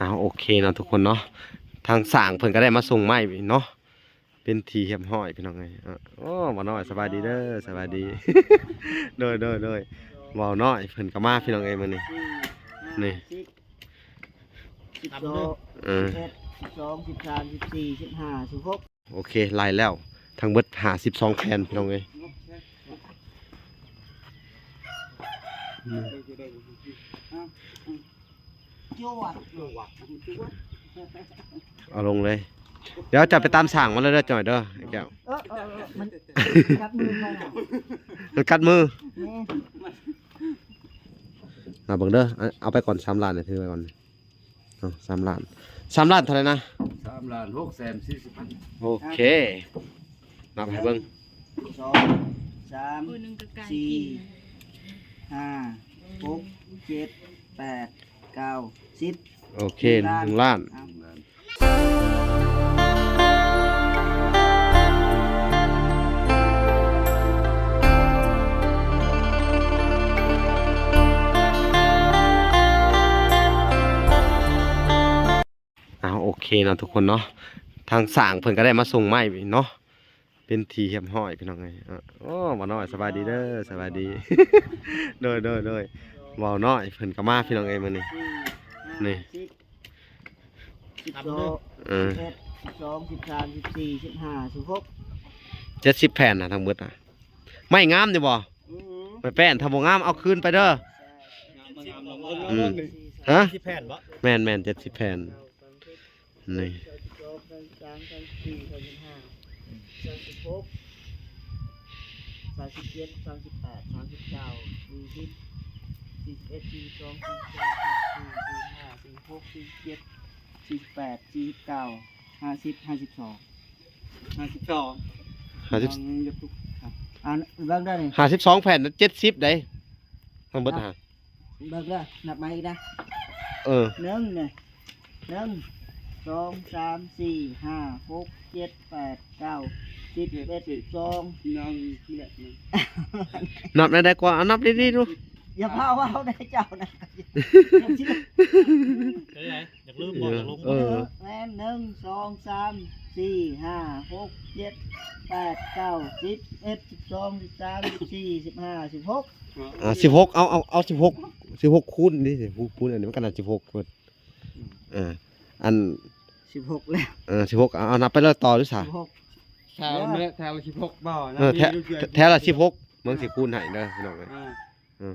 ເອົາ ໂອເຄເນາະທຸກຄົນເນາະ ທາງຊ່າງເພິ່ນກໍໄດ້ມາສົ່ງໄມ້ເນາະ ເປັນທີ່ຮຽບຮ້ອຍພີ່ນ້ອງເອີຍ. ໂອ້ ບ່າວນ້ອຍ ສະບາຍດີເດີ ສະບາຍດີ. ໂດຍ ໂດຍ ໂດຍ ບ່າວນ້ອຍເພິ່ນກໍມາພີ່ນ້ອງເອີຍ ມື້ນີ້ ນີ້ ສິບ ສິບສອງ ເອີ ສິບເອັດ ສິບສອງ ສິບສາມ ສິບສີ່ ສິບຫ້າ ສິບຫົກ ໂອເຄ ໄລ່ແລ້ວ ທັງເບິດຫ້າສິບສອງແຜ່ນພີ່ນ້ອງເອີຍ. ເອົາລົງເລີຍ ດຽວເຈົ້າໄປຕາມຊ່າງມາເລີຍເດີ ຈ່ອຍເດີ ໄອ້ແກ້ວ. ເອີ ເອີ ເອີ ມັນກັດມືຂ້ອຍນະ ມັນກັດມື. ແມ່ນ ມາເບິ່ງເດີ ເອົາໄປກ່ອນສາມລ້ານ ຖືໄວ້ກ່ອນ. ເອົາ ສາມລ້ານ ສາມລ້ານເທົ່າໃດນະ? ສາມລ້ານຫົກແສນສີ່ສິບພັນ. ໂອເຄ ນັບໃຫ້ເບິ່ງ ສອງ ສາມ ສີ່ ຫ້າ ຫົກ ເຈັດ ແປດ ເກົ້າ ສິບ. ໂອເຄ ໜຶ່ງລ້ານ ໜຶ່ງລ້ານ. ເອົາ ໂອເຄເນາະທຸກຄົນເນາະ ທາງຊ່າງເພິ່ນກໍໄດ້ມາສົ່ງໄມ້ເນາະ ເປັນທີ່ຮຽບຮ້ອຍພີ່ນ້ອງເອີຍ. ໂອ້ ບ່າວນ້ອຍ ສະບາຍດີເດີ ສະບາຍດີ. ໂດຍ ໂດຍ ໂດຍ ບ່າວນ້ອຍເພິ່ນກໍມາພີ່ນ້ອງເອີຍ ມື້ນີ້ ນີ້ ສິບສອງ ເອີ ສິບເອັດ ສິບສອງ ສິບສາມ ສິບສີ່ ສິບຫ້າ ສິບຫົກ ເຈັດສິບແຜ່ນນະ ທັງເບິດນະ. ໄມ້ງາມຢູ່ບໍ່? ອື ໄມ້ແປ້ນ ຖ້າບໍ່ງາມເອົາຄືນໄປເດີ. ອື ຮະ ເຈັດສິບແຜ່ນບໍ່? ແມ່ນໆ ເຈັດສິບແຜ່ນ. ນີ້ ສາມສິບສອງ ສາມສິບສາມ ສາມສິບສີ່ ສາມສິບຫ້າ ສາມສິບຫົກ ສາມສິບເຈັດ ສາມສິບແປດ ສາມສິບເກົ້າ ສີ່ສິບ ສີ່ສິບເອັດ ສີ່ສິບສອງ ສີ່ສິບສາມ ສີ່ສິບສີ່ ສີ່ສິບຫ້າ ສີ່ສິບຫົກ ສີ່ສິບເຈັດ ສີ່ສິບແປດ ສີ່ສິບເກົ້າ ຫ້າສິບ ຫ້າສິບສອງ ຫ້າສິບສອງ ຫ້າສິບ ອ່າ ເບິ່ງເດີນີ້ ຫ້າສິບສອງແຜ່ນ ເຈັດສິບໃດ໋ ທັງເບິດຫັ້ນ. ເບິ່ງເດີ ນັບໃໝ່ອີກນະ. ເອີ ໜຶ່ງນີ້ ໜຶ່ງ ສອງ ສາມ ສີ່ ຫ້າ ຫົກ ເຈັດ ແປດ ເກົ້າ ສິບ ສິບເອັດ ສິບສອງ ນັບແນວໃດກວ່າ ເອົານັບດີໆດູ. ຢ່າພາເວົ້າໄດ້ເຈົ້ານະ. ເປັນຫຍັງ? ຢາກລືມບໍ່? ຢາກລົງບໍ່? ເອີ ແມ່ນ ໜຶ່ງ ສອງ ສາມ ສີ່ ຫ້າ ຫົກ ເຈັດ ແປດ ເກົ້າ ສິບ ສິບເອັດ ສິບສອງ ສິບສາມ ສິບສີ່ ສິບຫ້າ ສິບຫົກ ອ່າ ສິບຫົກ ເອົາ ເອົາ ເອົາ ສິບຫົກ ສິບຫົກຄູນນີ້ ຄູນອັນນີ້ມັນກໍໜ້າສິບຫົກພຸ້ນ. ເອີ ອັນ ສິບຫົກແລ້ວ ເອີ ສິບຫົກ ເອົາ ເອົາ ນັບໄປເລີຍ ຕໍ່ດູຊະ. ສິບຫົກ ແຖວລະ ແຖວລະສິບຫົກບໍ່? ເອີ ແຖວລະສິບຫົກ ເບິ່ງຊິຄູນໃຫ້ເດີພີ່ນ້ອງເອີຍ. ອ່າ ເອີ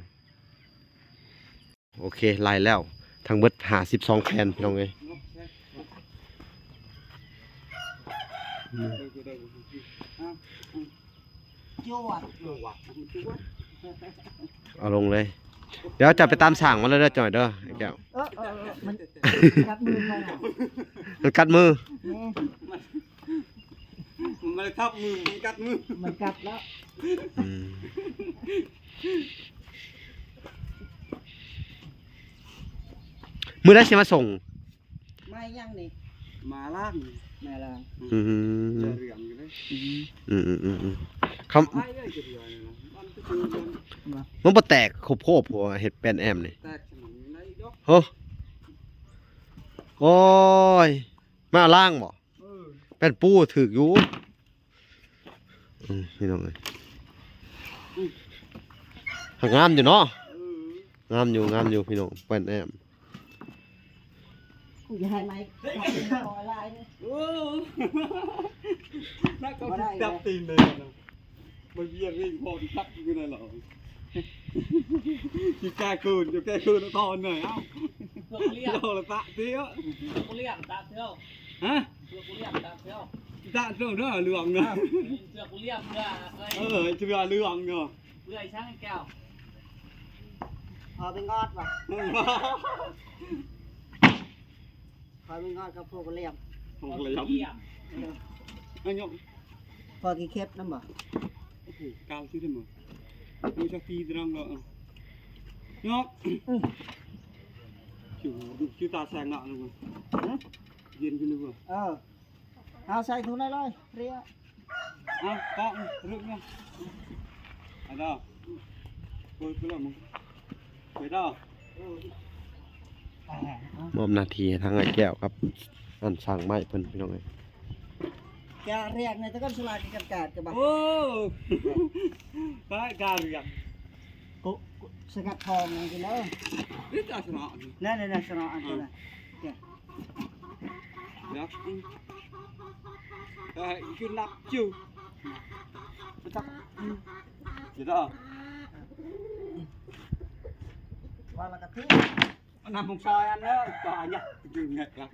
ໂອເຄ ໄລ່ແລ້ວ ທັງເບິດຫ້າສິບສອງແຜ່ນ ພີ່ນ້ອງເອີຍ. ເອົາລົງເລີຍ ດຽວເຈົ້າໄປຕາມຊ່າງມາເລີຍເດີ ຈ່ອຍເດີ ໄອ້ແກ້ວ. ເອີ ເອີ ເອີ ມັນກັດມືຂ້ອຍນະ ມັນກັດມື. ແມ່ນ ມັນບໍ່ໄດ້ທັບມື ມັນກັດມື ມັນກັດແລ້ວ. ອືມ ມື້ໃດຊິມາສົ່ງ? ມາຫຍັງນີ້? ມາລ້າງ ມາລ້າງ. ອືມ ເຫຼືອງຢູ່ເດ້. ອືມ ອືມ ຄຳ ມັນບໍ່ແຕກໂຄບໆ ເຮັດແປ້ນແອ້ມນີ້. ແຕກສະໝັນໄດ້ດອກ. ໂອ້ ໂອ້ຍ ມາລ້າງບໍ່? ເອີ ແປ້ນປູຖືກຢູ່. ອືມ ພີ່ນ້ອງເອີຍ ຫາກງາມຢູ່ເນາະ. ເອີ ງາມຢູ່ ງາມຢູ່ພີ່ນ້ອງ ແປ້ນແອ້ມ. ກູຈະໃຫ້ໄມ້ ໂອ້ ນັກກໍຈັບຕີນເລີຍນະ. ມັນວຽນເວງພໍຈັບຢູ່ນັ້ນລະ ຊິແກ້ຄືນ ຊິແກ້ຄືນຕອນໜ້ອຍ. ເອົ້າ ເສືອກູລຽມ ເອົາລະຕະຕິ ເສືອກູລຽມຕະເທື່ອ. ຮະ? ເສືອກູລຽມຕະເທື່ອ ຕະເທື່ອເດີ ເຫຼືອງເດີ ເສືອກູລຽມເດີ. ເອີ ເສືອເຫຼືອງເດີ ເພື່ອອີ່ຫຍັງແກ້ວ? ພໍໄປງອດບໍ່? ຂ້ອຍມີງອດກັບພວກກະຫຼຽມ ພວກກະຫຼຽມ ເອີ ອັນຍົກ ພໍຊິເຄັບນຳບໍ່? ໂອ້ໂຫ ກາວຊິໄດ້ບໍ່? ມີຈັກປີຕະນຳບໍ່? ຍົກ ອື ຊິ ຊິຕາແສງເນາະ. ຫຶ ເຢັນຂຶ້ນດີກວ່າ. ເອີ ເອົາໃສ່ຖົງນັ້ນເລີຍ ເພຍ. ອ່ະ ເກາະລຶກນະ ອາດາ ໂອ້ຍ ໄປແລ້ວມຶງ ໄປດາ. ມອບໜ້າທີ່ໃຫ້ທາງອ້າຍແກ້ວກັບອັນຊ່າງໄມ້ເພິ່ນ ພີ່ນ້ອງເອີຍ. ກາຮຽກໃນຕະກອນສະຫຼາກກັນກາດກັບ ໂອ້ ກາ ກາຮຽກ ໂກ ໂກ ສະກັດທອງນັ້ນກິນເດີ ນີ້ຈະຊະນະ ນັ້ນໆ ຊະນະອັນນັ້ນນະ ເອີ ເອີ ເອີ ຄືນັບຢູ່ ຈັກ ຊິດອກ ວ່າລະກະຕິ Năm mùng sáu ăn đó, cho anh nhá. Đừng ngại lắm.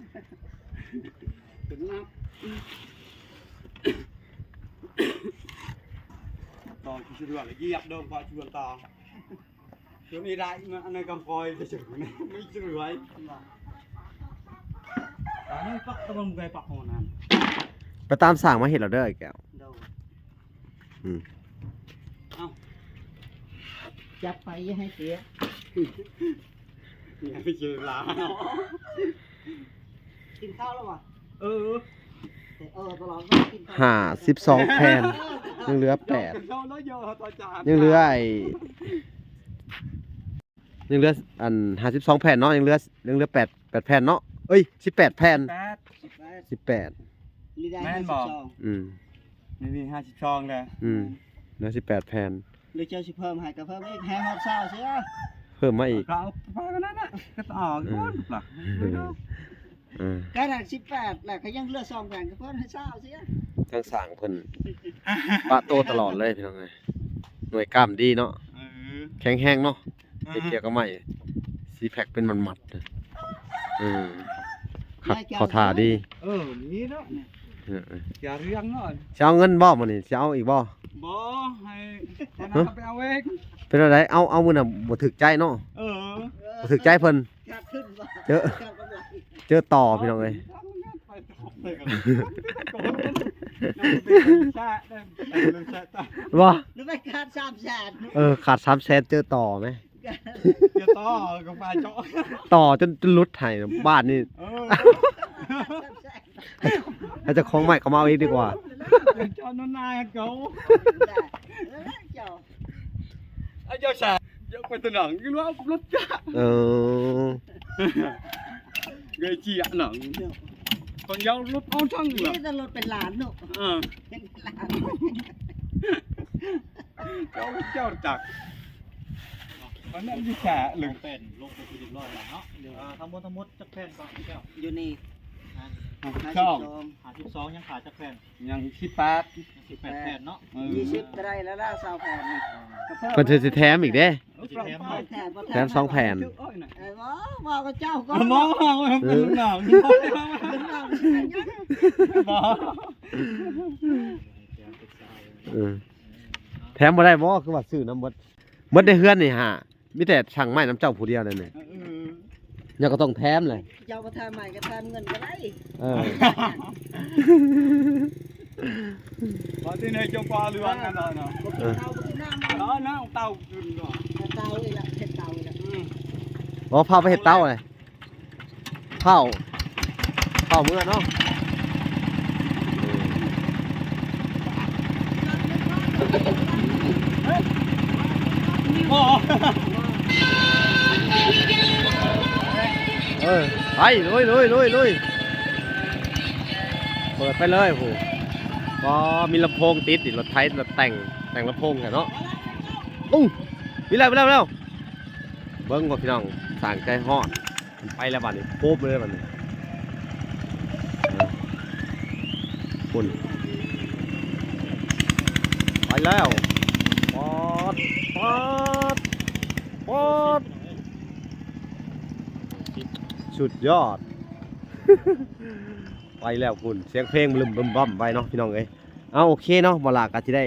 Đừng ngại. Rồi, thì sửa lại, dí dập đơn, gọi chuồn to. Chuồn đi đại, mà anh này cầm coi, thì sửa này, mới sửa lại. Đó, nó bắt tao bằng cái bọc hồn ăn. ໄປຕາມສ້າງມາເຮັດແລ້ວເດີ ໄອ້ແກ້ວ. ໂດຍ. ອືມ ເອົ້າ ຈັບໄປຢ່າໃຫ້ເສຍ ຢ່າໃຫ້ເສຍຫຼາຍເນາະ. ກິນເຂົ້າແລ້ວບໍ່? ເອີ ເອີ ຕະຫຼອດ ກິນເຂົ້າ ຫ້າສິບສອງແຜ່ນ ຍັງເຫຼືອແປດ ເຈົ້າເຈົ້າເນາະ ເຈົ້າອາຈານ ຍັງເຫຼືອໄອ້ ຍັງເຫຼືອອັນ ຫ້າສິບສອງແຜ່ນເນາະ ຍັງເຫຼືອ ຍັງເຫຼືອແປດ ແປດແຜ່ນເນາະ ເອີຍ ສິບແປດແຜ່ນ ສິບແປດ ສິບແປດ ນີ້ໄດ້ ແມ່ນບໍ່ ຫ້າສິບສອງ ອືມ ນີ້ ນີ້ຫ້າສິບສອງແລ້ວ ອືມ ເຫຼືອສິບແປດແຜ່ນ ຫຼືເຈົ້າຊິເພີ່ມໃຫ້ກໍເພີ່ມອີກ ໃຫ້ຮອດຊາວເສຍ ເພີ່ມມາອີກ ກໍເອົາປະມານນັ້ນນະ ກໍເອົາ ເອີ ເອີ ກະນັ້ນສິບແປດແລ້ວ ກໍຍັງເຫຼືອສອງແຜ່ນ ກໍເພີ່ມໃຫ້ຊາວເສຍ ທາງຊ່າງເພິ່ນປະໂຕຕະຫຼອດເລີຍ ພີ່ນ້ອງເອີຍ ໜ່ວຍກ້າມດີເນາະ ເອີ ແຂງແຮງເນາະ. ເຮັດກ່ຽວກັບໄມ້ ສີ່ແພັກເປັນມັດໆ ເອີ ຄັກ ເຂົ້າທ່າດີ ເອີ ນີ້ເນາະ ເອີ ຢ່າເລື່ອງເນາະ ຊິເອົາເງິນບໍ່ມື້ນີ້ ຊິເອົາອີກບໍ່? ບໍ່ ໃຫ້ ຮະ ໄປເອົາເອງ ເປັນແນວໃດ ເອົາ ເອົາມື້ນະບໍ່ຖືກໃຈເນາະ ເອີ ບໍ່ຖືກໃຈເພິ່ນ ຂາດທຶນບໍ່ ເຈີ ຂາດກຳໄລ ເຈີຕໍ່ ພີ່ນ້ອງເອີຍ ບໍ່ ໜຶ່ງໄປຂາດສາມແສນ ເອີ ຂາດສາມແສນ ເຈີຕໍ່ແມ ເຈົ້າຕໍ່ກໍວ່າເຈາະ ຕໍ່ຈົນ ຈົນຫຼຸດໃຫ້ບາດນີ້ ເອີ ໃຫ້ເຈົ້າຂອງໄມ້ເຂົາມາເອົາເອງດີກວ່າ ເຈົ້ານອນນາເຂົາ ເຈົ້າ ເຈົ້າສາ ເຈົ້າໄປຕະໜັງຢູ່ວ່າລົດຈະ ເອີ ເງຍເຈຍໜັງ ເຂົາເຈົ້າລົດເອົາທັງ ມີແຕ່ລົດເປັນລ້ານເນາະ ເອີ ເປັນລ້ານ ເຈົ້າ ເຈົ້າຈັກ ອັນນັ້ນຢູ່ແຂວງ ເປັນລົງໄປທີ່ຮຽບຮ້ອຍແລ້ວເນາະ ເອີ ທັງໝົດ ທັງໝົດຈັກແຜ່ນກໍແກ້ວ ຢູ່ນີ້ ຫ້າສິບສອງ ຫ້າສິບສອງ ຍັງຂາດຈັກແຜ່ນ? ຍັງສິບແປດ ສິບແປດແຜ່ນເນາະ ເອີ ຍີ່ສິບກໍໄດ້ແລ້ວລະ ຊາວແຜ່ນນີ້ ເພິ່ນຊິແຖມອີກເດ້ ແຖມ ແຖມສອງແຜ່ນ ເອີ ບໍ່ ບໍ່ກໍເຈົ້າກໍ ບໍ່ ບໍ່ ເອີ ບໍ່ ເອີ ແຖມບໍ່ໄດ້ບໍ່? ຄືວ່າຊື້ນຳເບິດ ເບິດໃນເຮືອນນີ້ຫາ ມີແຕ່ຊ່າງໄມ້ນຳເຈົ້າຜູ້ດຽວນັ້ນນີ້ ເອີ ເຈົ້າກໍຕ້ອງແຖມແຫຼະ ເຈົ້າບໍ່ແຖມໄມ້ກໍແຖມເງິນກໍໄດ້ ເອີ ວ່າທີ່ໃນເຈົ້າຟ້າເຮືອນນັ້ນເນາະ ເອີ ເອົານ້ຳເຕົ້າຂຶ້ນເນາະ ເຕົາອີກລະ ເຮັດເຕົາອີກລະ ອືມ ບໍ່ ພາໄປເຮັດເຕົາເລີຍ ເຜົາ ເຜົາເມືອເນາະ ເອີ ໄປ ລຸຍ ລຸຍ ລຸຍ ລຸຍ ເປີດໄປເລີຍ ໂອ້ໂຫ ກໍມີລຳໂພງຕິດ ລົດໄຖ ລົດແຕ່ງ ແຕ່ງລຳໂພງໃຫ້ເນາະ ໂອ້ ມີແລ້ວ ມີແລ້ວ ມີແລ້ວ ເບິ່ງບໍ່ພີ່ນ້ອງ ຊ່າງໃຈຮ້ອນ ໄປແລ້ວບາດນີ້ ໂຄບເລີຍບາດນີ້ ເອີ ພຸ້ນ ໄປແລ້ວ ປອດ ປອດ ປອດ ສຸດຍອດ ໄປແລ້ວພຸ້ນ ສຽງເພງບຶມບຶມບຳໄປເນາະ ພີ່ນ້ອງເອີຍ ເອົາ ໂອເຄເນາະ ບໍ່ຫຼ້າກໍຊິໄດ້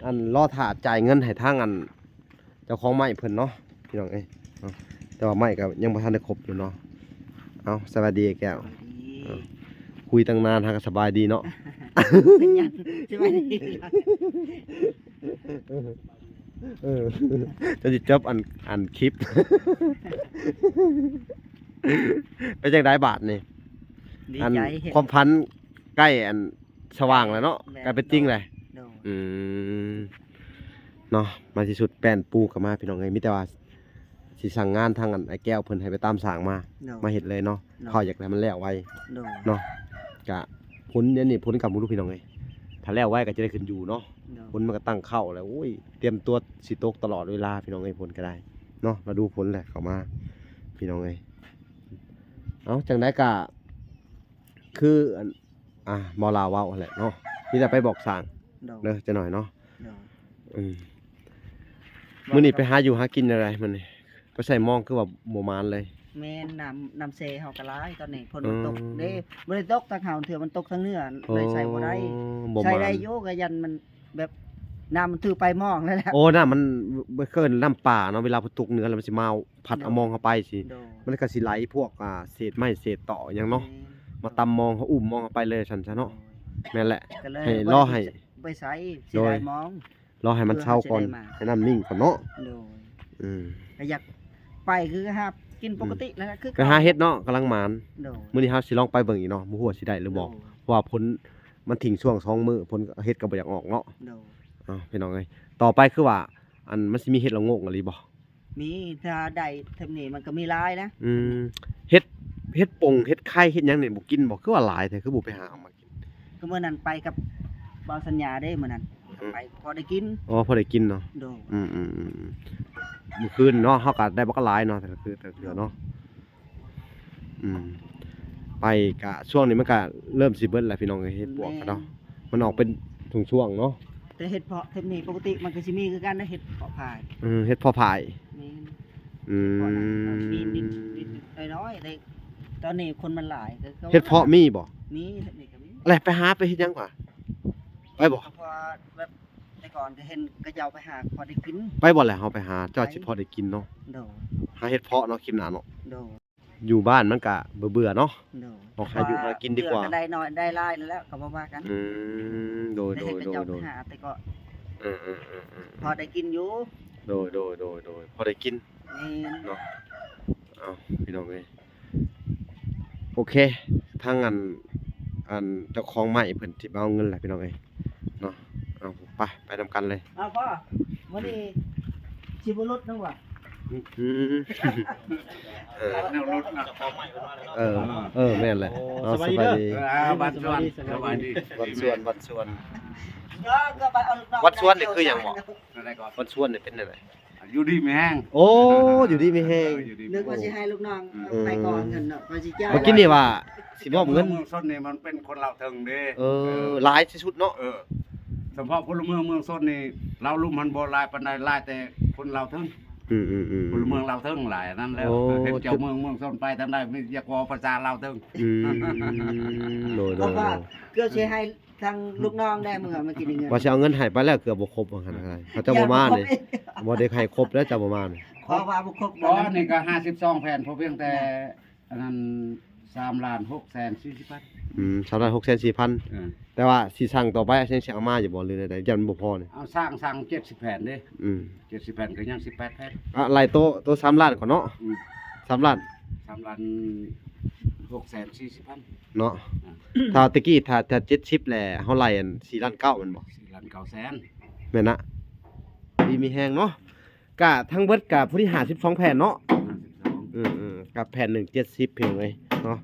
ອັນ ລໍຖ້າຈ່າຍເງິນໃຫ້ທາງ ອັນ ເຈົ້າຂອງໄມ້ເພິ່ນເນາະ ພີ່ນ້ອງເອີຍເນາະ ແຕ່ວ່າໄມ້ກໍຍັງບໍ່ທັນໄດ້ຄົບຢູ່ເນາະ ເອົາ ສະບາຍດີແກ້ວ ສະບາຍດີ ເອົາ ຄຸຍຕັ້ງນານຫາກໍສະບາຍດີເນາະ ເປັນຫຍັງ ສະບາຍດີ ເອີ ຈະຊິຈົບອັນ ອັນຄລິບ ເປັນຈັ່ງໃດບາດນີ້ ດີໃຈ ອັນ ເຫັນ ຄວາມຝັນໃກ້ ອັນ ສະຫວ່າງແລ້ວເນາະ ແມ່ນ ກາຍເປັນຈິງແລ້ວ ໂດຍ ໂດຍ ອືມ ເນາະ ໃນທີ່ສຸດແປ້ນປູກໍມາ ພີ່ນ້ອງເອີຍ ມີແຕ່ວ່າ ຊິສັ່ງງານທາງອັນອ້າຍແກ້ວເພິ່ນໃຫ້ໄປຕາມຊ່າງມາ ໂດຍ ມາເຮັດເລີຍເນາະ ໂດຍ ເຮົາຢາກໃຫ້ມັນແລ້ວໄວ ໂດຍ ເນາະ ກະຝົນດຽວນີ້ຝົນກຳບໍ່ຮູ້ພີ່ນ້ອງເອີຍ ຖ້າແລ້ວໄວກໍຈະໄດ້ຂຶ້ນຢູ່ເນາະ ໂດຍ ຝົນມັນກໍຕັ້ງເຄົ້າແລ້ວ ໂອ້ຍ ຕຽມຕົວຊິຕົກຕະຫຼອດເວລາພີ່ນ້ອງເອີຍ ຝົນກໍໄດ້ເນາະ ລະດູຝົນແຫຼະເຂົ້າມາ ພີ່ນ້ອງເອີຍ ເອົາ ຈັ່ງໃດກໍ ຄືອັນ ອ່າ ບໍ່ລາວເວົ້າຫັ້ນແຫຼະເນາະ ມີແຕ່ໄປບອກຊ່າງ ໂດຍ ເດີ ຈັກໜ້ອຍເນາະ ໂດຍ ອືມ ມື້ນີ້ໄປຫາຢູ່ຫາກິນແນວໃດມື້ນີ້ ໄປໃສ່ມອງຄືວ່າບໍ່ໝານເລີຍ ແມ່ນ ນ້ຳ ນ້ຳເຊເຮົາກໍຫຼາຍຕອນນີ້ ຝົນມັນຕົກເດ້ ບໍ່ໄດ້ຕົກທາງເຮົາເທື່ອ ມັນຕົກທາງເໜືອ ເລີຍໃສ່ບໍ່ໄດ້ ໃສ່ໄດ້ຢູ່ ກໍຢ້ານມັນແບບ ນ້ຳມັນຖືໄປມອງແລ້ວແຫຼະ ໂອ້ ນ້ຳມັນ ເອີ້ນນ້ຳປ່າເນາະ ເວລາຝົນຕົກເໜືອແລ້ວມັນຊິມາ ພັດເອົາມອງເຮົາໄປຊີ້ ໂດຍ ມັນກໍຊິໄຫຼພວກ ອ່າ ເສດໄມ້ເສດຕໍຫຍັງເນາະ ແມ່ນ ມາຕຳມອງເຮົາ ອຸ້ມມອງເຮົາໄປເລີຍຊັ້ນຊະເນາະ ໂດຍ ແມ່ນແຫຼະ ກໍເລີຍ ໃຫ້ ລໍໃຫ້ ບໍ່ໄດ້ໄປໃສ ເສຍດາຍມອງ ລໍໃຫ້ມັນເຊົາກ່ອນ ໃຫ້ນ້ຳນິ່ງກ່ອນເນາະ ໂດຍ ອືມ ກໍຢາກໄປຄືຫາກິນປົກກະຕິນັ້ນແຫຼະ ຄື ໄປຫາເຫັດເນາະ ກຳລັງໝານ ໂດຍ ມື້ນີ້ເຮົາຊິລອງໄປເບິ່ງອີກເນາະ ບໍ່ຮູ້ວ່າຊິໄດ້ຫຼືບໍ່ ໂດຍ ເພາະວ່າຝົນມັນຖິ້ມຊ່ວງສອງມື້ ຝົນ ເຫັດກໍບໍ່ຢາກອອກເນາະ ໂດຍ ເອົາ ພີ່ນ້ອງເອີຍ ຕໍ່ໄປຄືວ່າ ອັນ ມັນຊິມີເຫັດລະໂງກອີ່ຫຼີບໍ່? ມີ ຖ້າໄດ້ເທົ່ານີ້ມັນກໍມີຫຼາຍນະ ອືມ ເຫັດ ເຫັດປົງ ເຫັດໄຂ່ ເຫັດຫຍັງນີ້ບໍ່ກິນບໍ່? ຄືວ່າຫຼາຍແທ້ ຄືບໍ່ໄປຫາເອົາມາກິນ? ຄືມື້ນັ້ນໄປກັບບ່າວສັນຍາເດ້ ມື້ນັ້ນ ອືມ ໄປພໍໄດ້ກິນ ອໍ ພໍໄດ້ກິນເນາະ ໂດຍ ອືມໆໆ ມື້ຄືນເນາະ ເຮົາກໍໄດ້ບັກຫຼາຍເນາະ ແຕ່ລະຄື ແຕ່ລະເທື່ອເນາະ ອືມ ໄປກະ ຊ່ວງນີ້ມັນກະເລີ່ມຊິເບິດແລ້ວພີ່ນ້ອງເອີຍ ເຫັດປວກ ແມ່ນ ເນາະ ມັນອອກເປັນຊ່ວງໆເນາະ ແຕ່ເຫັດເຜາະເຫັດນີ້ປົກກະຕິມັນກໍຊິມີຄືກັນນະ ເຫັດເຜາະພາຍ ເອີ ເຫັດເຜາະພາຍ ແມ່ນ ອືມ ເຫັດເຜາະນະ ມີນິດໆ ນ້ອຍໆ ແຕ່ຕອນນີ້ຄົນມັນຫຼາຍ ກໍ ກໍ ເຫັດເຜາະມີບໍ່? ມີ ເຫັດນີ້ກໍມີ ແລ້ວໄປຫາໄປເຮັດຫຍັງວະ? ໄປບໍ່? ກໍເພາະວ່າແບບແຕ່ກ່ອນກໍເຫັນເຂົາເຈົ້າໄປຫາພໍໄດ້ກິນ ໄປບໍ່ແລ້ວເຮົາໄປຫາ ເຈົ້າຊິພໍໄດ້ກິນເນາະ ໂດຍ ຫາເຫັດເຜາະເນາະ ຄລິບໜ້າເນາະ ໂດຍ ຢູ່ບ້ານມັນກະເບື່ອໆເນາະ ໂດຍ ອອກຫາຢູ່ຫາກິນດີກວ່າ ເດືອນກໍໄດ້ໜ້ອຍໄດ້ຫຼາຍແລ້ວ ກໍບໍ່ວ່າກັນ ອືມ ໂດຍໆ ໄດ້ເຫັນເຂົາເຈົ້າໄປຫາແຕ່ກໍ ເອີໆໆໆ ພໍໄດ້ກິນຢູ່ ໂດຍໆໆໆ ພໍໄດ້ກິນ ແມ່ນ ເນາະ ເອົາ ພີ່ນ້ອງເອີຍ ໂອເຄ ທາງອັນ ອັນເຈົ້າຂອງໄມ້ເພິ່ນຊິມາເອົາເງິນແຫຼະ ພີ່ນ້ອງເອີຍ ເນາະ ເອົາ ໄປ ໄປນຳກັນເລີຍ ເອົາ ພໍ່ ມື້ນີ້ຊິບໍ່ຫຼຸດນຳຫວາ? ອືມ ເອີ ແນວລົດນະ ເອີ ເອີ ແມ່ນແຫຼະ ເອົາ ສະບາຍດີ ເອີ ບ້ານສວນ ສະບາຍດີ ບ້ານສວນ ບ້ານສວນ ວັດສວນນີ້ຄືຫຍັງບໍ? ວັດສວນນີ້ເປັນແນວໃດ? ຢູ່ດີມີແຮງ ໂອ້ ຢູ່ດີມີແຮງ ເອີ ຢູ່ດີມີແຮງ ເອີ ຢູ່ດີມີແຮງ ນຶກວ່າຊິໃຫ້ລູກນ້ອງ ອືມ ໄປກ່ອນເງິນເນາະ ວ່າຊິຈ່າຍ ເມື່ອກີ້ນີ້ວ່າຊິມອບເງິນ ເມືອງຊົນນີ້ມັນເປັນຄົນລາວເທິງເດ້ ເອີ ເອີ ຫຼາຍທີ່ສຸດເນາະ ເອີ ສະເພາະພົນລະເມືອງເມືອງຊົນນີ້ ລາວລຸ່ມຫັ້ນບໍ່ຫຼາຍປານໃດ ຫຼາຍແຕ່ຄົນລາວເທິງ ອືມໆໆ ພົນລະເມືອງລາວເທິງຫຼາຍ ອັນນັ້ນແລ້ວ ໂອ້ ເຫັນເຈົ້າເມືອງເມືອງຊົນໄປທາງໃດ ມີແຕ່ເວົ້າພາສາລາວເທິງ ອືມ ໂດຍໆ ເກືອບຊິໃຫ້ ທາງລູກນ້ອງໄດ້ເມືອມາກິນນີ້ ວ່າຊິເອົາເງິນໃຫ້ໄປແລ້ວເກືອບບໍ່ຄົບວ່າຊັ້ນກໍໄດ້ ເຂົາເຈົ້າບໍ່ມານີ້ ບໍ່ໄດ້ໃຫ້ຄົບແລ້ວເຈົ້າບໍ່ມານີ້ ເພາະວ່າບໍ່ຄົບ ບໍ່ ອັນນີ້ກໍຫ້າສິບສອງແຜ່ນ ເພາະພຽງແຕ່ອັນນັ້ນ ສາມລ້ານຫົກແສນສີ່ສິບພັນ ອືມ ສາມລ້ານຫົກແສນສີ່ພັນ ເອີ ແຕ່ວ່າຊິສັ່ງຕໍ່ໄປ ຍັງຊິເອົາມາຢູ່ບໍ່ ຫຼືແນວໃດ ຢ້ານມັນບໍ່ພໍນີ້ ເອົາ ສັ່ງ ສັ່ງເຈັດສິບແຜ່ນເດ້ ອືມ ເຈັດສິບແຜ່ນກໍຍັງສິບແປດແຜ່ນ ອ່ະ ໄລ່ໂຕ ໂຕສາມລ້ານກ່ອນເນາະ ອືມ ສາມລ້ານ ສາມລ້ານຫົກແສນສີ່ສິບພັນ ເນາະ ອ່າ ຖ້າແຕ່ກີ້ ຖ້າ ຖ້າເຈັດສິບແຫຼະ ເຮົາໄລ່ອັນສີ່ລ້ານເກົ້າແມ່ນບໍ່? ສີ່ລ້ານເກົ້າແສນ ແມ່ນນະ ດີມີແຮງເນາະ ກະທັງເບິດກະພໍດີຫ້າສິບສອງແຜ່ນເນາະ ຫ້າສິບສອງ ອືມໆ ກະແຜ່ນໜຶ່ງເຈັດສິບ ພີ່ນ້ອງເອີຍເນາະ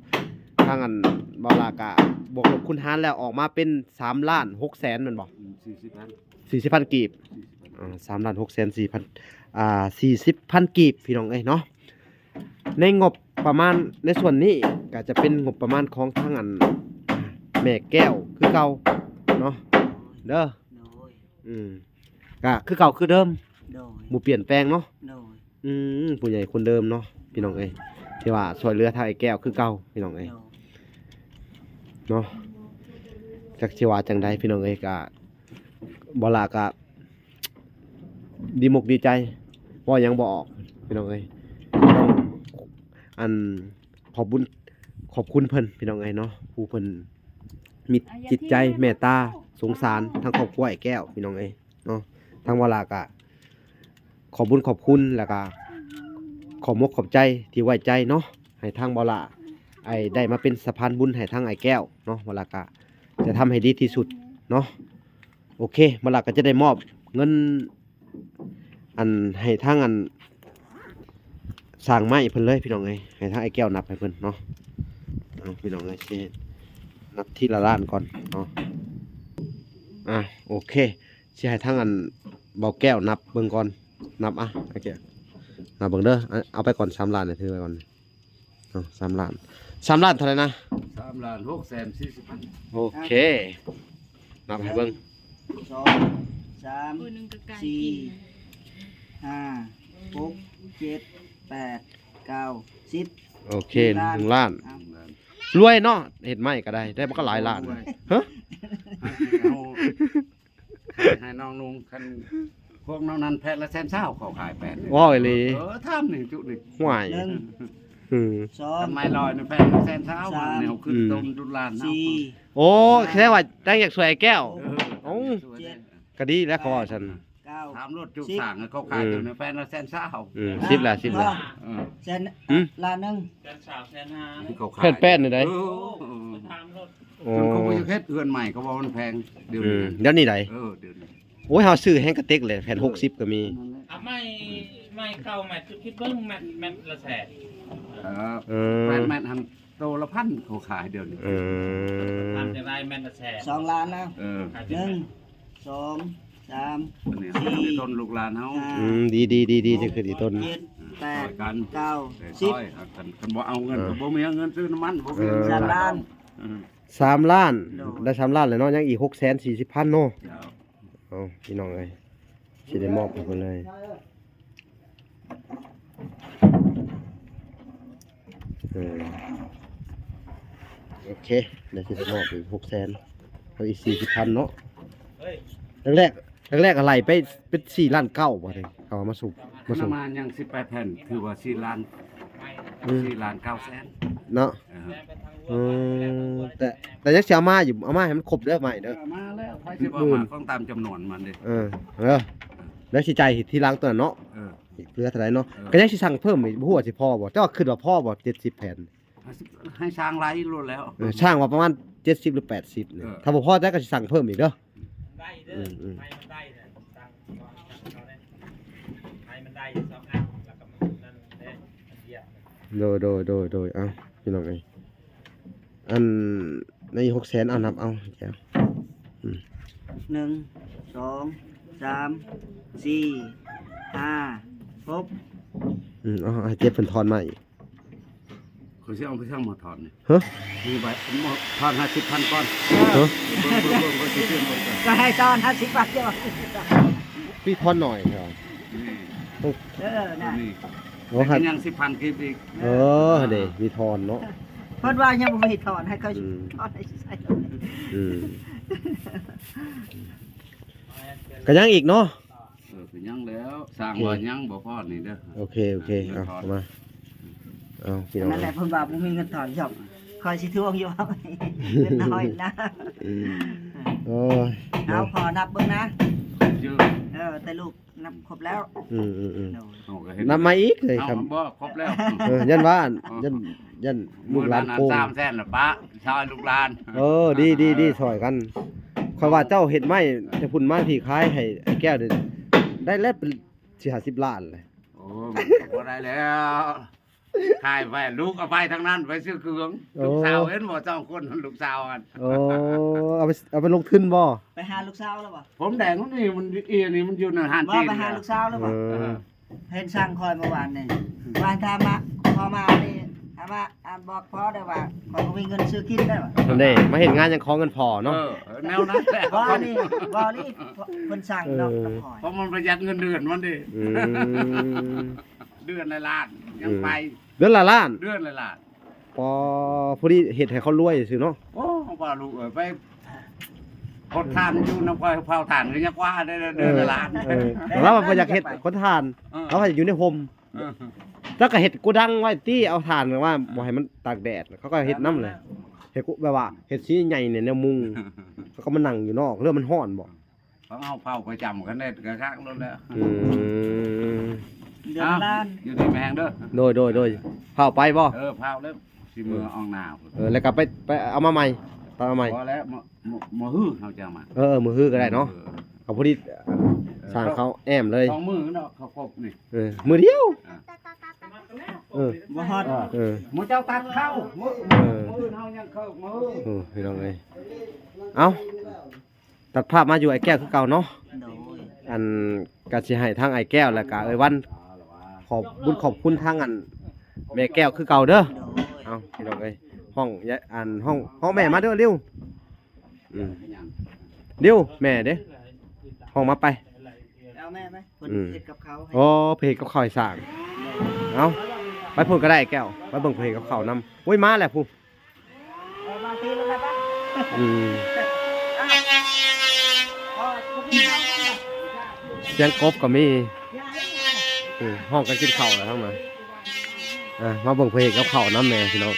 ທາງອັນເບົາຫຼ້າກະບວກລົບຄູນຫານແລ້ວອອກມາເປັນສາມລ້ານຫົກແສນແມ່ນບໍ່? ອືມ ສີ່ສິບພັນ ສີ່ສິບພັນກີບ ສີ່ສິບພັນ ອ່າ ສາມລ້ານຫົກແສນສີ່ພັນ ອ່າ ສີ່ສິບພັນກີບ ພີ່ນ້ອງເອີຍເນາະ ໃນງົບປະມານໃນສ່ວນນີ້ກໍຈະເປັນງົບປະມານຂອງທາງອັນແມ່ແກ້ວຄືເກົ່າເນາະ ເດີ ໂດຍ ອືມ ກະຄືເກົ່າຄືເດີມ ໂດຍ ບໍ່ປ່ຽນແປງເນາະ ໂດຍ ອືມ ຜູ້ໃຫຍ່ຄົນເດີມເນາະ ພີ່ນ້ອງເອີຍ ທີ່ວ່າຊ່ວຍເຫຼືອທາງອ້າຍແກ້ວຄືເກົ່າ ພີ່ນ້ອງເອີຍ ໂດຍ ເນາະ ຈັກຊິວ່າຈັ່ງໃດ ພີ່ນ້ອງເອີຍ ກະ ເບົາຫຼ້າກະ ດີອົກດີໃຈ ເວົ້າຫຍັງບໍ່ອອກ ພີ່ນ້ອງເອີຍ ຕ້ອງ ອັນ ຂອບບຸນ ຂອບຄຸນເພິ່ນ ພີ່ນ້ອງເອີຍເນາະ ຜູ້ເພິ່ນມີຈິດໃຈເມດຕາສົງສານທາງຄອບຄົວອ້າຍແກ້ວ ພີ່ນ້ອງເອີຍເນາະ ທາງເບົາຫຼ້າກະ ຂອບບຸນຂອບຄຸນ ແລ້ວກະຂອບມົກຂອບໃຈທີ່ໄວ້ໃຈເນາະ ໃຫ້ທາງເບົາຫຼ້າ ໄອ້ ໄດ້ມາເປັນສະພານບຸນໃຫ້ທາງອ້າຍແກ້ວເນາະ ເບົາຫຼ້າກະຈະທຳໃຫ້ດີທີ່ສຸດເນາະ ໂອເຄ ເບົາຫຼ້າກະຈະໄດ້ມອບເງິນ ອັນ ໃຫ້ທາງ ອັນ ສ້າງໄມ້ເພິ່ນເລີຍພີ່ນ້ອງເອີຍ ໃຫ້ທາງອ້າຍແກ້ວນັບໃຫ້ເພິ່ນເນາະ. ເອົາພີ່ນ້ອງເອີຍ ຊິນັບທີລະລ້ານກ່ອນເນາະ. ອ່າ ໂອເຄ ຊິໃຫ້ທາງອັນເບົາແກ້ວນັບເບິ່ງກ່ອນ. ນັບ ອ່ະ ອ້າຍແກ້ວ ນັບເບິ່ງເດີ. ເອົາໄປກ່ອນສາມລ້ານ ຖືໄວ້ກ່ອນ. ເອົາ ສາມລ້ານ ສາມລ້ານເທົ່າໃດນະ? ສາມລ້ານຫົກແສນສີ່ສິບພັນ. ໂອເຄ ນັບໃຫ້ເບິ່ງ ສອງ ສາມ ໂອ້ຍ ໜຶ່ງກໍການ ສີ່ ກິນ ຫ້າ ຫົກ ເຈັດ ແປດ ເກົ້າ ສິບ. ໂອເຄ ໜຶ່ງລ້ານ ໜຶ່ງລ້ານ ເອົາ ລວຍເນາະ ເຮັດໄມ້ກໍໄດ້ ໄດ້ມັນກໍຫຼາຍລ້ານ. ໂອ້ຍ ຮະ ໃຫ້ເຮົາ ໃຫ້ ໃຫ້ນ້ອງນຸ່ງ ຄັນພວກນ້ອງນັ້ນແຜ່ນລະແສນຊາວ ເຂົາຂາຍແຜ່ນ ເວົ້າອີ່ຫຼີ. ເອີ ຖາມນີ້ຈຸນີ້ ຫ້ວຍ ໜຶ່ງ ອືມ ສອງ ຄັນໄມ້ລອຍນີ້ແຜ່ນລະແສນຊາວ ສາມ ນີ້ເຮົາຂຶ້ນ ອືມ ຕົ້ນດຸນລ້ານເຮົາ ສີ່ ໂອ້ ແສດງວ່າໄດ້ຢາກຊ່ວຍອ້າຍແກ້ວ. ເອີ ເອົ້າ ເຈັດ ກໍດີແລ້ວ ເຂົາວ່າຊັ້ນ ເກົ້າ ຖາມໂລດຈຸກ ສິບ ສ້າງ ເຂົາຂາຍ ອືມ ຕົວນີ້ແຜ່ນລະແສນຊາວ. ອືມ ສິບລະ ສິບລະ ເອີ ແສນ ຫືມ ລ້ານໜຶ່ງ ແສນຊາວ ແສນຫ້າ ເຂົາຂາຍ ແຜ່ນແປ້ນນີ້ໃດ. ເອີ ເອີ ຖາມໂລດ ໂອ້ ເພິ່ນກໍບໍ່ຢາກເຮັດເຮືອນໃໝ່ ເຂົາວ່າມັນແພງ ດຽວນີ້ ອືມ ນະ ດຽວນີ້ໃດ. ເອີ ດຽວນີ້ ໂອ້ຍ ເຮົາຊື້ແຮງກະເຕັກແຫຼະ ແຜ່ນ ເອີ ຫົກສິບກໍມີ. ນັ້ນແຫຼະ ເອົາໄມ້ ໄມ້ເກົ່າ ແມັດ ຄິດເບິ່ງ ແມັດ ແມັດລະແສນ. ເອີ ເອີ ແປດແມັດຫັ້ນ ໂຕລະພັນ ເຂົາຂາຍດຽວນີ້. ເອີ ພັນ ຈະໄດ້ແມັດລະແສນ ສອງລ້ານນະ. ເອີ ໜຶ່ງ ສອງ ສາມ ອັນນີ້ ສີ່ ເຮົາເຮັດໃຫ້ຕົ້ນລູກຫຼານເຮົາ ຫ້າ ອືມ ດີໆໆໆ ຈະຂຶ້ນອີກຕົ້ນ ເຈັດ ແປດ ເກົ້າ ສິບ. ຄັນ ຄັນບໍ່ເອົາເງິນ ເອີ ກໍບໍ່ມີເງິນຊື້ນ້ຳມັນ ບໍ່ມີເງິນ ເອີ ສາມລ້ານ ອືມ ສາມລ້ານ ໂດຍ ໄດ້ສາມລ້ານແລ້ວເນາະ ຍັງອີກຫົກແສນສີ່ສິບພັນເນາະ. ເຈົ້າ ເອົາພີ່ນ້ອງເອີຍ ຊິໄດ້ມອບໃຫ້ເພິ່ນເລີຍ. ເອີ ໂອເຄ ດຽວຊິໄດ້ມອບອີກຫົກແສນ ເອົາອີກສີ່ສິບພັນເນາະ. ແລກໆ ແລກໆ ໄລ່ໄປເປັນສີ່ລ້ານເກົ້າ ບາດນີ້ ເຂົາມາຊຸບ ມາຊຸບ ມາຍັງສິບແປດແຜ່ນ ຖືວ່າສີ່ລ້ານ ອືມ ສີ່ລ້ານເກົ້າແສນເນາະ. ເອີ ເອີ ແຕ່ ແຕ່ຍັງຊິເອົາມາຢູ່ ເອົາມາໃຫ້ມັນຄົບເດີ ໄມ້ເດີ. ເອົາມາແລ້ວ ໃຜຊິບໍ່ມາ ຂອງຕາມຈຳນວນມັນເດ້. ເອີ ເອີ ແລ້ວຊິຈ່າຍທີຫຼັງຕົວນັ້ນເນາະ. ເອີ ເຫຼືອເທົ່າໃດເນາະ? ເອີ ກໍຍັງຊິສັ່ງເພີ່ມອີກ ບໍ່ຮູ້ວ່າຊິພໍບໍ່ ແຕ່ວ່າຄິດວ່າພໍບໍ່ ເຈັດສິບແຜ່ນ ໃຫ້ຊ່າງໄລ່ໂລດແລ້ວ. ເອີ ຊ່າງວ່າປະມານເຈັດສິບ ຫຼື ແປດສິບນີ້. ເອີ ຖ້າບໍ່ພໍແຕ່ກໍຊິສັ່ງເພີ່ມອີກເດີ. ໄດ້ເດີ ອືມໆ ໃຫ້ມັນໄດ້ນະ ຕັ້ງ ໃຫ້ມັນໄດ້ສອງອັນ ແລ້ວກໍມັນນັ້ນເດ້ ອັນດຽວ. ໂດຍໆໆໆ ເອົ້າ ພີ່ນ້ອງເອີຍ ອັນໃນຫົກແສນ ເອົານັບເອົາ ອືມ ໜຶ່ງ ສອງ ສາມ ສີ່ ຫ້າ ຫົກ ອືມ ເອົາ ໃຫ້ເຈັບເພິ່ນທອນມາອີກ. ຂ້ອຍຊິເອົາໄປຊ່າງມາຖອນນີ້. ຮະ? ມີໃບ ມາຖອນຫ້າສິບພັນກ່ອນ. ຮະ? ເບິ່ງ ເບິ່ງ ເບິ່ງ ເບິ່ງ ຊິເຊື່ອມເບິ່ງກ່ອນ. ກໍໃຫ້ຖອນຫ້າສິບພັນເຈົ້າ. ມີຖອນໜ້ອຍເນາະ. ນີ້ ໂອ້ ເອີ ນັ້ນ ນີ້ ໂອ້ ແລ້ວກໍຍັງສິບພັນກີບອີກ. ເອີ ເອີ ເດ້ ມີຖອນເນາະ. ເພິ່ນວ່າຍັງບໍ່ມີຖອນ ໃຫ້ຂ້ອຍ ອືມ ຖອນໃຫ້ໃສ່. ອືມ ກໍຍັງອີກເນາະ. ເອີ ກໍຍັງແລ້ວ ສ້າງວ່າຍັງບໍ່ພໍນີ້ເດີ. ໂອເຄ ໂອເຄ ເອົາ ເອົາມາ ເອົາ ພີ່ນ້ອງ ນັ້ນແຫຼະ ເພິ່ນວ່າບໍ່ມີເງິນຖອນ ຢອກ ຂ້ອຍຊິທວງຢູ່ ເງິນນ້ອຍນະ. ໂອ້ຍ ເອົາ ເນາະ ພໍນັບເບິ່ງນະ. ເອີ ແຕ່ລູກນັບຄົບແລ້ວ. ອືມໆໆ ໂດຍ ນັບມາອີກເລີຍ ເອົາ ຄັນບໍ່ຄົບແລ້ວ. ເອີ ຢ້ານວ່າ ອໍ ຢ້ານ ຢ້ານລູກຫຼານໂກງ. ສາມແສນລະປະ ຊ່ອຍລູກຫຼານ. ເອີ ດີໆໆ ຊ່ອຍກັນ. ຂ້ອຍວ່າເຈົ້າເຮັດໄມ້ແຕ່ພຸ້ນມາພີ້ຂາຍໃຫ້ໄອ້ແກ້ວນີ້ ໄດ້ແລ້ວເປັນສີ່ຫ້າສິບລ້ານແຫຼະ. ໂອ້ ມັນກໍບໍ່ໄດ້ແລ້ວ ຂາຍໄປ ລູກເອົາໄປທັງນັ້ນ ໄປຊື້ເຄື່ອງ. ໂອ້ ລູກສາວເຫັນບໍ່ ສອງຄົນ ລູກສາວຫັ້ນ. ໂອ້ ເອົາໄປ ເອົາໄປລົງທຶນບໍ່? ໄປຫາລູກສາວແລ້ວບໍ່? ຜົມແດງນີ້ມັນ ອີນີ້ມັນຢູ່ໃນຮ້ານຈີນ. ບໍ່ ໄປຫາລູກສາວແລ້ວບໍ່? ເອີ ເອີ ເຫັນສັ່ງຂ້ອຍເມື່ອວານນີ້ ວ່າຖ້າມາ ພໍມານີ້ ຖ້າມາ ອ່າ ບອກພໍ່ໄດ້ວ່າ ຂ້ອຍບໍ່ມີເງິນຊື້ກິນໄດ້ວ່າ. ເດ້ ມາເຮັດງານຍັງຂໍເງິນພໍ່ເນາະ. ເອີ ແນວນັ້ນແຫຼະ. ບໍ່ນີ້ ບໍ່ນີ້ ເພິ່ນສັ່ງ ເອີ ເນາະ ນຳຂ້ອຍ ເພາະມັນປະຢັດເງິນເດືອນມັນເດ້. ອືມ ເດືອນລະລ້ານ ຍັງໄປ ເດືອນລະລ້ານ ເດືອນລະລ້ານ. ປໍ ພໍດີເຮັດໃຫ້ເຂົາລວຍຊື່ເນາະ. ໂອ້ ວ່າລູກເອີຍ ໄປຄົນທານຢູ່ນຳຂ້ອຍ ເຜົາຖ່ານກໍຍັງວ່າໄດ້ເດືອນລະລ້ານ. ເອີ ລາວວ່າບໍ່ຢາກເຮັດຄົນທານ ເອີ ລາວວ່າຢູ່ໃນຮົ່ມ. ເອີ ລາວກໍເຮັດໂກດັງໄວ້ຕິ ເອົາຖ່ານແບບວ່າບໍ່ໃຫ້ມັນຕາກແດດ ເຂົາກໍເຮັດນຳແຫຼະ. ເຮັດແບບວ່າເຮັດສີໃຫຍ່ນີ້ແນວມຸງ ເຂົາກໍມານັ່ງຢູ່ນອກ ເຫຼືອມັນຮ້ອນບໍ່. ຂອງເຮົາເຝົ້າປະຈຳກັນເດ້ ກະຄັກໂລດແລ້ວ. ອືມ ເດືອນລະລ້ານ ຢູ່ດີມີແຮງເດີ. ໂດຍໆໆ ເຝົ້າໄປບໍ່? ເອີ ເຝົ້າເລີຍ ຊິເມືອອອກໜ້າພຸ້ນ. ເອີ ແລ້ວກໍໄປ ໄປເອົາມາໃໝ່ ໄປເອົາໃໝ່. ພໍແລ້ວ ມື້ ມື້ ມື້ຮືເຮົາຈະເອົາມາ. ເອີ ມື້ຮືກໍໄດ້ເນາະ. ເອີ ເອົາພໍດີ ເອີ ສ້າງເຂົ້າແອ້ມເລີຍ ສອງມື້ເນາະ ເຂົ້າຄົບນີ້. ເອີ ມື້ດຽວ ອ່າ ສະໝັກກັນແລ້ວ ເອີ ບໍ່ຮອດ ເອີ ໝູ່ເຈົ້າຕັດເຂົ້າ ມື້ ເອີ ມື້ອື່ນເຮົາຍັງເຄີກມື້ ເອີ ພີ່ນ້ອງເອີຍ ເອົ້າ ຕັດພາບມາຢູ່ອ້າຍແກ້ວຄືເກົ່າເນາະ ໂດຍ ອັນ ກະຊິໃຫ້ທາງອ້າຍແກ້ວ ແລ້ວກະເອື້ອຍວັນ ຂອບບຸນຂອບຄຸນທາງອັນ ແມ່ແກ້ວຄືເກົ່າເດີ ໂດຍ ເອົ້າ ພີ່ນ້ອງເອີຍ ຮ້ອງ ອັນ ຮ້ອງ ຮ້ອງແມ່ມາເດີ ເລັວ ອືມ ເດວ ແມ່ເດ້ ຫ້ອງມາໄປ ເອົາແມ່ໄປ ເພິ່ນ ອືມ ເຮັດກັບເຂົາໃຫ້ ໂອ້ ເພິ່ນເຮັດກັບເຂົາໃຫ້ສ້າງ ເອົາ ໄປພຸ້ນກໍໄດ້ແກ້ວ ໄປເບິ່ງເພິ່ນເຮັດກັບເຂົານຳ ໂອ້ຍ ມາແລ້ວພຸ້ນ ເອີ ມາພີ້ແລ້ວໄປ ອືມ ສຽງກົບກໍມີ ອືມ ຮ້ອງກັນກິນເຂົ້າແລ້ວທັງນັ້ນ ອ່າ ມາເບິ່ງເພິ່ນເຮັດກັບເຂົານຳແດ່ພີ່ນ້ອງ.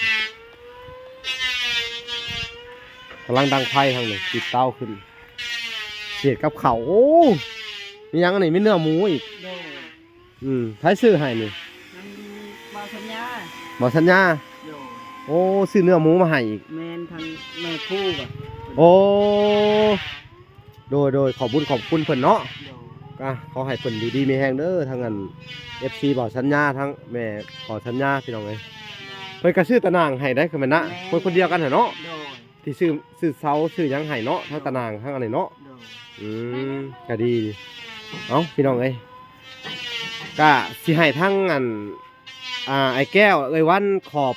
ກຳລັງດັງໄຟທາງນີ້ ຕິດເຕົາຂຶ້ນ ເຮັດກັບເຂົ້າ ໂອ້ ມີຫຍັງອັນນີ້ ມີເນື້ອໝູອີກ ໂດຍ ອືມ ໃຜຊື້ໃຫ້ນີ້ ທາງບ່າວສັນຍາ ບ່າວສັນຍາ ໂດຍ ໂອ້ ຊື້ເນື້ອໝູມາໃຫ້ອີກ ແມ່ນ ທາງແມ່ຄູ ໂອ້ ໂດຍ ໂດຍ ຂອບບຸນຂອບຄຸນເພິ່ນເນາະ ໂດຍ ກະຂໍໃຫ້ເພິ່ນຢູ່ດີມີແຮງເດີ ທັງອັນ ເອັຟຊີ ບ່າວສັນຍາ ທັງແມ່ບ່າວສັນຍາ ພີ່ນ້ອງເອີຍ ໂດຍ ເພິ່ນກະຊື້ຕາໜ່າງໃຫ້ໄດ໋ ຄືແມ່ນນະ ແມ່ນ ຄົນ ຄົນດຽວກັນຫັ້ນເນາະ ໂດຍ ທີ່ຊື້ ຊື້ເສົາຊື້ຫຍັງໃຫ້ເນາະ ທັງຕາໜ່າງທັງອັນນີ້ເນາະ ໂດຍ ອືມ ກະດີ ເອົ້າ ພີ່ນ້ອງເອີຍ ກະຊິໃຫ້ທັງອັນ ອ່າ ອ້າຍແກ້ວ ເອື້ອຍວັນ ຂອບ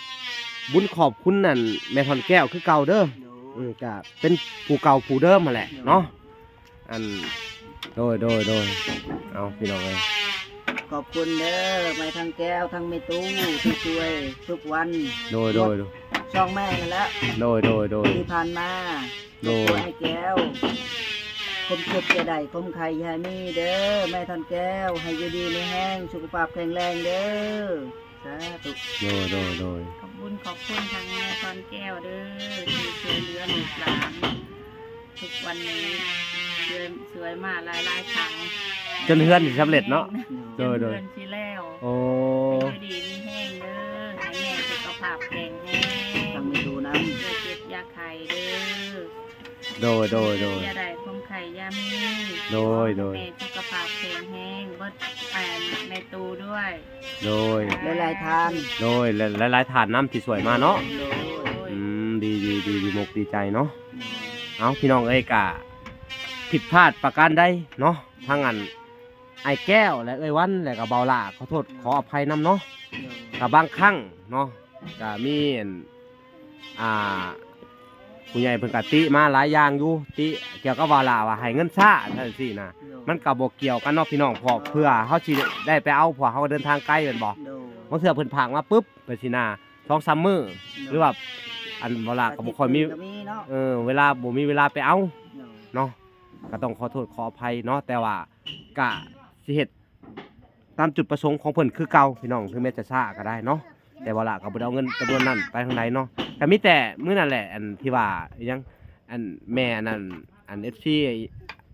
ບຸນຂອບຄຸນອັນ ແມ່ທ່ອນແກ້ວຄືເກົ່າເດີ ໂດຍ ອືມ ກະເປັນຜູ້ເກົ່າຜູ້ເດີມຫັ້ນແຫຼະ ໂດຍ ເນາະ ອັນ ໂດຍ ໂດຍ ໂດຍ ເອົາ ພີ່ນ້ອງເອີຍ ຂອບຄຸນເດີ ແມ່ທັງແກ້ວ ທັງແມ່ຕູ້ ທີ່ຊ່ວຍທຸກວັນ ໂດຍ ໂດຍ ໂດຍ ຊ່ອງແມ່ຫັ້ນແຫຼະ ໂດຍ ໂດຍ ໂດຍ ທີ່ຜ່ານມາ ໂດຍ ໃຫ້ແກ້ວ ຄວາມເຈັບຢ່າໄດ້ ຄວາມໄຂ້ຢ່າໃຫ້ມີເດີ ແມ່ທ່ອນແກ້ວ ໃຫ້ຢູ່ດີມີແຮງ ສຸຂະພາບແຂງແຮງເດີ ສາທຸ ໂດຍ ໂດຍ ໂດຍ ຂອບບຸນຂອບຄຸນທາງແມ່ທ່ອນແກ້ວເດີ ທີ່ຊ່ວຍເຫຼືອລູກຫຼານ ທຸກວັນນີ້ ຊ່ວຍ ຊ່ວຍມາຫຼາຍໆຄັ້ງ ຈົນເຮືອນຊິສຳເລັດເນາະ ໂດຍ ໂດຍ ເຮືອນຊິແລ້ວ ໂອ້ ໃຫ້ຢູ່ດີມີແຮງເດີ ໃຫ້ແມ່ສຸຂະພາບແຂງແຮງ ທັງແມ່ຕູ້ນຳ ຢ່າເຈັບຢ່າໄຂ້ເດີ ໂດຍ ໂດຍ ໂດຍ ຢ່າໄດ້ຄວາມໄຂ້ຢ່າມີ ໂດຍ ໂດຍ ແມ່ສຸຂະພາບແຂງແຮງ ເບິດ ແມ່ຕູ້ດ້ວຍ ໂດຍ ຫຼາຍໆທ່ານ ໂດຍ ຫຼາຍໆທ່ານນຳທີ່ຊ່ວຍມາເນາະ ໂດຍ ອືມ ດີ ດີ ດີ ດີມົກດີໃຈເນາະ ໂດຍ ເອົ້າ ພີ່ນ້ອງເອີຍ ກະຜິດພາດປະການໃດເນາະ ທັງອັນ ອ້າຍແກ້ວ ແລະ ເອື້ອຍວັນ ແລະ ກະບ່າວຫຼ້າ ຂໍໂທດຂໍອະໄພນຳເນາະ ໂດຍ ກະບາງຄັ້ງເນາະ ກະມີອັນ ອ່າ ຜູ້ໃຫຍ່ເພິ່ນກະຕິມາຫຼາຍຢ່າງຢູ່ ຕິກ່ຽວກັບວ່າລະວ່າໃຫ້ເງິນຊ້າຈັ່ງຊີ້ນະ ໂດຍ ມັນກະບໍ່ກ່ຽວກັນເນາະພີ່ນ້ອງ ເພາະເພື່ອເຮົາຊິໄດ້ໄປເອົາ ເພາະເຮົາເດີນທາງໄກແມ່ນບໍ່ ໂດຍ ບາງເທື່ອເພິ່ນຝາກມາປຶບ ໄປຊີ້ນະ ສອງສາມມື້ ໂດຍ ຫຼືວ່າ ອັນ ເວລາກະບໍ່ຄ່ອຍມີ ອາທິດໜຶ່ງກະມີເນາະ ເອີ ເວລາບໍ່ມີເວລາໄປເອົາ ໂດຍ ເນາະ ກະຕ້ອງຂໍໂທດຂໍອະໄພເນາະ ແຕ່ວ່າກະຊິເຮັດ ຕາມຈຸດປະສົງຂອງເພິ່ນຄືເກົ່າພີ່ນ້ອງ ເຖິງແມ່ນຈະຊ້າກໍໄດ້ເນາະ ແຕ່ວ່າລະກໍບໍ່ໄດ້ເອົາເງິນຈຳນວນນັ້ນໄປທາງໃດເນາະ ກໍມີແຕ່ມື້ນັ້ນແຫຼະ ອັນທີ່ວ່າອີ່ຫຍັງ ອັນແມ່ອັນນັ້ນ ອັນເອັຟຊີ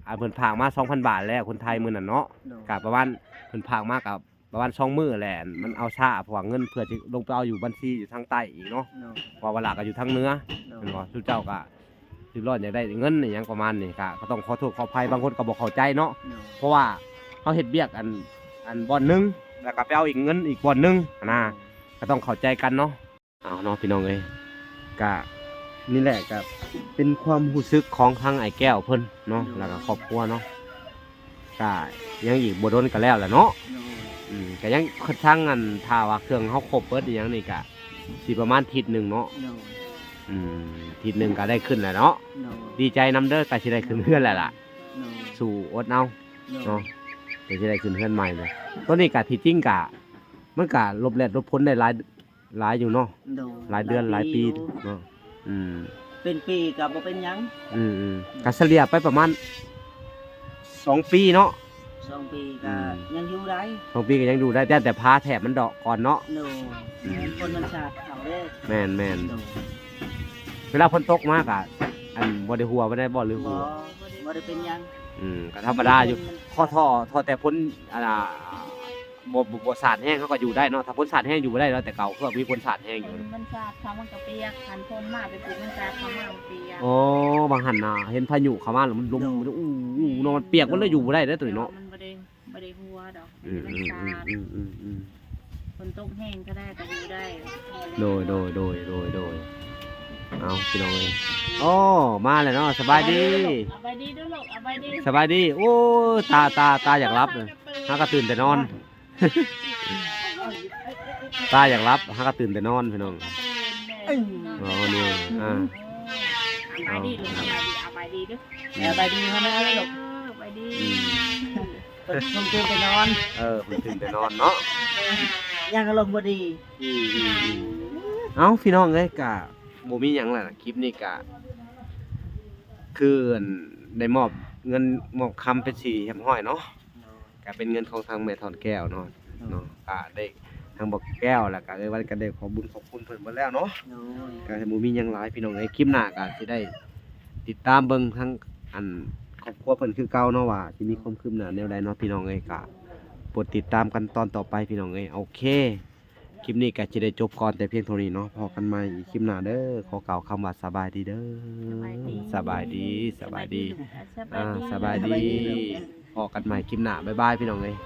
ອັນເພິ່ນຝາກມາສອງພັນບາດແຫຼະ ຄົນໄທມື້ນັ້ນເນາະ ໂດຍ ກໍປະມານ ເພິ່ນຝາກມາກໍປະມານສອງມື້ແຫຼະ ມັນເອົາຊ້າ ເພາະວ່າເງິນເພື່ອຊິລົງໄປເອົາຢູ່ບັນຊີຢູ່ທາງໃຕ້ອີກເນາະ ໂດຍ ເພາະວ່າລະກໍຢູ່ທາງເໜືອ ໂດຍ ແມ່ນບໍ່ ຊຸມເຈົ້າກໍ ຄືຮ້ອນຢາກໄດ້ເງິນອີ່ຫຍັງປະມານນີ້ ກະ ກະຕ້ອງຂໍໂທດຂໍອະໄພ ບາງຄົນກໍບໍ່ເຂົ້າໃຈເນາະ ໂດຍ ເພາະວ່າເຮົາເຮັດວຽກອັນ ອັນບ່ອນໜຶ່ງ ແລ້ວກໍໄປເອົາອີກເງິນອີກບ່ອນໜຶ່ງຫັ້ນນະ ໂດຍ ກະຕ້ອງເຂົ້າໃຈກັນເນາະ ເອົາເນາະພີ່ນ້ອງເອີຍ ກະນີ້ແຫຼະ ກະເປັນຄວາມຮູ້ສຶກຂອງທາງອ້າຍແກ້ວເພິ່ນເນາະ ໂດຍ ແລ້ວກໍຄອບຄົວເນາະ ກະຍັງອີກບໍ່ດົນກໍແລ້ວແຫຼະເນາະ ໂດຍ ອືມ ກະຍັງ ທາງອັນ ຖ້າວ່າເຄື່ອງເຮົາຄົບເບິດອີ່ຫຍັງນີ້ກະ ຊິປະມານທິດໜຶ່ງເນາະ ໂດຍ ອືມ ທິດໜຶ່ງກໍໄດ້ຂຶ້ນແລ້ວເນາະ ໂດຍ ດີໃຈນຳເດີ ໃກ້ຊິໄດ້ຂຶ້ນເຮືອນແລ້ວລະ ໂດຍ ສູ້ອົດເອົາ ໂດຍ ເນາະ ໃກ້ຊິໄດ້ຂຶ້ນເຮືອນໃໝ່ເລີຍ ຕອນນີ້ກະ ທີ່ຈິງກະ ມັນກະຫຼົບແດດຫຼົບຝົນໄດ້ຫຼາຍ ຫຼາຍຢູ່ເນາະ ໂດຍ ຫຼາຍເດືອນຫຼາຍປີ ຫຼາຍປີຢູ່ເນາະ ອືມ ເປັນປີກໍບໍ່ເປັນຫຍັງ ອືມໆ ກໍສະເລ່ຍໄປປະມານສອງປີເນາະ ສອງປີກໍ ອືມ ຍັງຢູ່ໄດ້ ສອງປີກໍຍັງຢູ່ໄດ້ ແຕ່ ແຕ່ຜ້າແຖບມັນເດາະກ່ອນເນາະ ໂດຍ ອືມ ຝົນມັນສາດເຂົ້າເດ້ ແມ່ນໆ ໂດຍ ເວລາຝົນຕົກມາກໍ ອັນ ບໍ່ໄດ້ຮົ່ວປານໃດບໍ່ ຫຼືຮົ່ວ ບໍ່ ບໍ່ໄດ້ເປັນຫຍັງ ອືມ ກໍທຳມະດາຢູ່ ຂໍທໍ່ ຂໍແຕ່ຝົນ ອັນ ບໍ່ ບໍ່ ບໍ່ສາດແຮງເຮົາກໍຢູ່ໄດ້ເນາະ ຖ້າຝົນສາດແຮງຢູ່ບໍ່ໄດ້ແລ້ວ ແຕ່ເກົ່າຄືວ່າມີຝົນສາດແຮງຢູ່ ມັນ ມັນສາດເຂົ້າມັນກໍປຽກ ຄັນຝົນມາໄປປຸບມັນສາດເຂົ້າມາມັນປຽກ ອໍ ບາງຫັ້ນນະ ເຫັນພາຍຸເຂົ້າມາແລ້ວມັນລົມ ໂດຍ ມັນ ອູ້ໆ ເນາະ ມັນປຽກ ໂດຍ ມັນເລີຍຢູ່ບໍ່ໄດ້ເດ້ຕົວນີ້ເນາະ ມັນບໍ່ໄດ້ ບໍ່ໄດ້ຮົ່ວດອກ ອືມ ມັນສາດ ອືມໆໆໆ ຝົນຕົກແຮງເທົ່າໃດກໍຢູ່ໄດ້. ໂດຍ ໂດຍ ໂດຍ ໂດຍ ໂດຍ ເອົາ ພີ່ນ້ອງເອີຍ ໂອ້ ມາແລ້ວເນາະ ສະບາຍດີ ສະບາຍດີເດີ້ລູກ ສະບາຍດີ ສະບາຍດີ ໂອ້ ຕາ ຕາ ຕາຢາກຫຼັບ ຫາກໍຕື່ນແຕ່ນອນ ຕາຢາກຫຼັບ ຫາກໍຕື່ນແຕ່ນອນ ພີ່ນ້ອງ ອໍ ນີ້ ອ່າ ສະບາຍດີລູກ ສະບາຍດີ ສະບາຍດີເດີ້ ສະບາຍດີເຮົາແນ່ລູກ ສະບາຍດີ ອືມ ເພິ່ນຕື່ນແຕ່ນອນ ເອີ ເພິ່ນຕື່ນແຕ່ນອນເນາະ ຍັງອາລົມບໍ່ດີ ອືມ ເອົ້າ ພີ່ນ້ອງເອີຍ ກະບໍ່ມີຫຍັງແຫຼະ ຄລິບນີ້ກະ ຄື ອັນ ໄດ້ມອບເງິນມອບຄຳເປັນທີ່ຮຽບຮ້ອຍເນາະ ກະເປັນເງິນຂອງທາງແມ່ທອນແກ້ວເນາະ ເນາະ ກະໄດ້ທາງບັກແກ້ວ ແລ້ວກະເອື້ອຍວັນກະໄດ້ຂອບບຸນຂອບຄຸນເພິ່ນເບິດແລ້ວເນາະ ກະບໍ່ມີຫຍັງຫຼາຍ ພີ່ນ້ອງເອີຍ ຄລິບໜ້າກະຊິໄດ້ຕິດຕາມເບິ່ງທາງ ອັນ ຄອບຄົວເພິ່ນຄືເກົ່າເນາະ ວ່າຊິມີຄວາມຄືບໜ້າແນວໃດເນາະ ພີ່ນ້ອງເອີຍ ກະໂປດຕິດຕາມກັນຕອນຕໍ່ໄປ ພີ່ນ້ອງເອີຍ ໂອເຄ ຄລິບນີ້ກໍຈະໄດ້ຈົບກ່ອນແຕ່ພຽງເທົ່ານີ້ເນາະ ພໍ້ກັນໃໝ່ອີກຄລິບໜ້າເດີ້ ຂໍກ່າວຄຳວ່າສະບາຍດີເດີ້ ສະບາຍດີ ສະບາຍດີ ອ່າ ສະບາຍດີ ພໍ້ກັນໃໝ່ຄລິບໜ້າ ບາຍບາຍ ພີ່ນ້ອງເອີຍ.